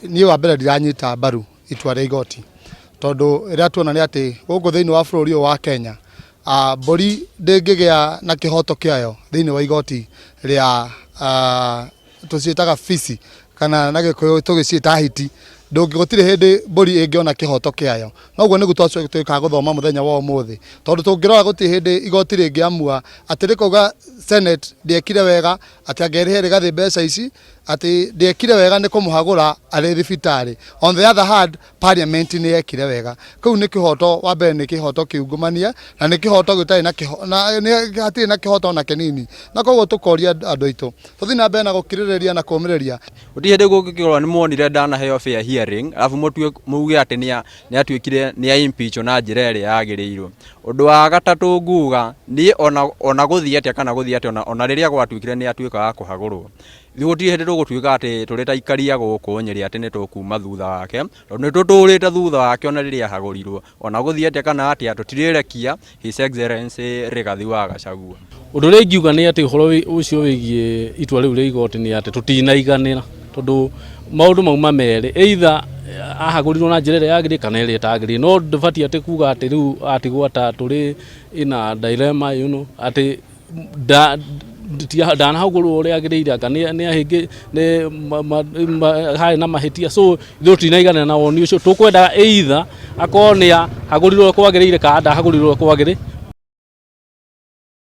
Niĩ wa mbere ndiranyita mbaru itua rĩa igoti, tondũ rĩrĩa tuona nĩ atĩ gũkũ thĩinĩ wa bũrũri ũyũ wa Kenya, mbũri ndĩngĩgĩa na kĩhoto kĩayo thĩinĩ wa igoti rĩa tũciĩtaga fici kana na Gĩkũyũ tũgĩciĩta hiti. Gũtirĩ hĩndĩ mbũri ĩngĩona kĩhoto kĩayo. Na ũguo nĩguo twatuĩka a gũthoma mũthenya wa ũmũthĩ, tondũ tũngĩrora gũtirĩ hĩndĩ igoti rĩngĩamua atĩ rĩkauga Senate ndĩekire wega, atĩ anga ĩrĩhe Rigathĩ mbeca ici, atĩ ndĩekire wega nĩ kũmũhagũra arĩ thibitarĩ. On the other hand, parliament nĩ yekire wega. Kĩu nĩ kĩhoto, wa mbere nĩ kĩhoto kĩungumania na nĩ kĩhoto gĩtarĩ na kĩho, na hatirĩ na kĩhoto ona kĩnini. Na koguo tũkoria andũ aitũ tũthiĩ na mbere na gũkirĩrĩria na kũmĩrĩria. Gũtirĩ hĩndĩ kũngĩkorwo nĩ muonire ndanaheo fair hearing arabu mũtue muge atĩ nĩ atuĩkire nĩ a impeach na njĩra ĩrĩa yagĩrĩirwo. Ũndũ wa gatatũ nguga niĩ ona gũthiĩ atĩa kana gũthiĩ atĩa ona rĩrĩa gwatuĩkire nĩ atuĩka wa kũhagũrwo, ithuĩ gũtirĩ hĩndĩ tũgũtuĩka atĩ tũrĩ ta aikari a gũkũ Nyĩrĩ atĩ nĩ tũkuma thutha wake, tondũ nĩ tũtũrĩte thutha wake ona rĩrĩa ahagũrirwo. Ona gũthiĩ atĩa kana atĩa tũtirĩrekia His Excellency Rigathi wa Gachagua. Ũndũ ũrĩa ingiuga nĩ atĩ ũhoro ũcio wĩgiĩ itua rĩu rĩa igoti nĩ atĩ tũtinaiganĩra tondũ maũndũ mauma merĩ, either ahagũrirwo na njĩra ĩrĩa yagĩrĩire kana ĩrĩa ĩtagĩrĩire, no ndũbatiĩ atĩ kuga atĩ rĩu atigwo ta tũrĩ in a dilemma atĩ ndanahagũrwo ũrĩa agĩrĩire anga nĩ harĩ na mahĩtia, so ithuĩ tũtinaiganĩra na woni ũcio, tũkwendaga either akorwo nĩ ahagũrirwo ũrĩa kwagĩrĩire kana ndahagũrirwo ũrĩa kwagĩrĩire.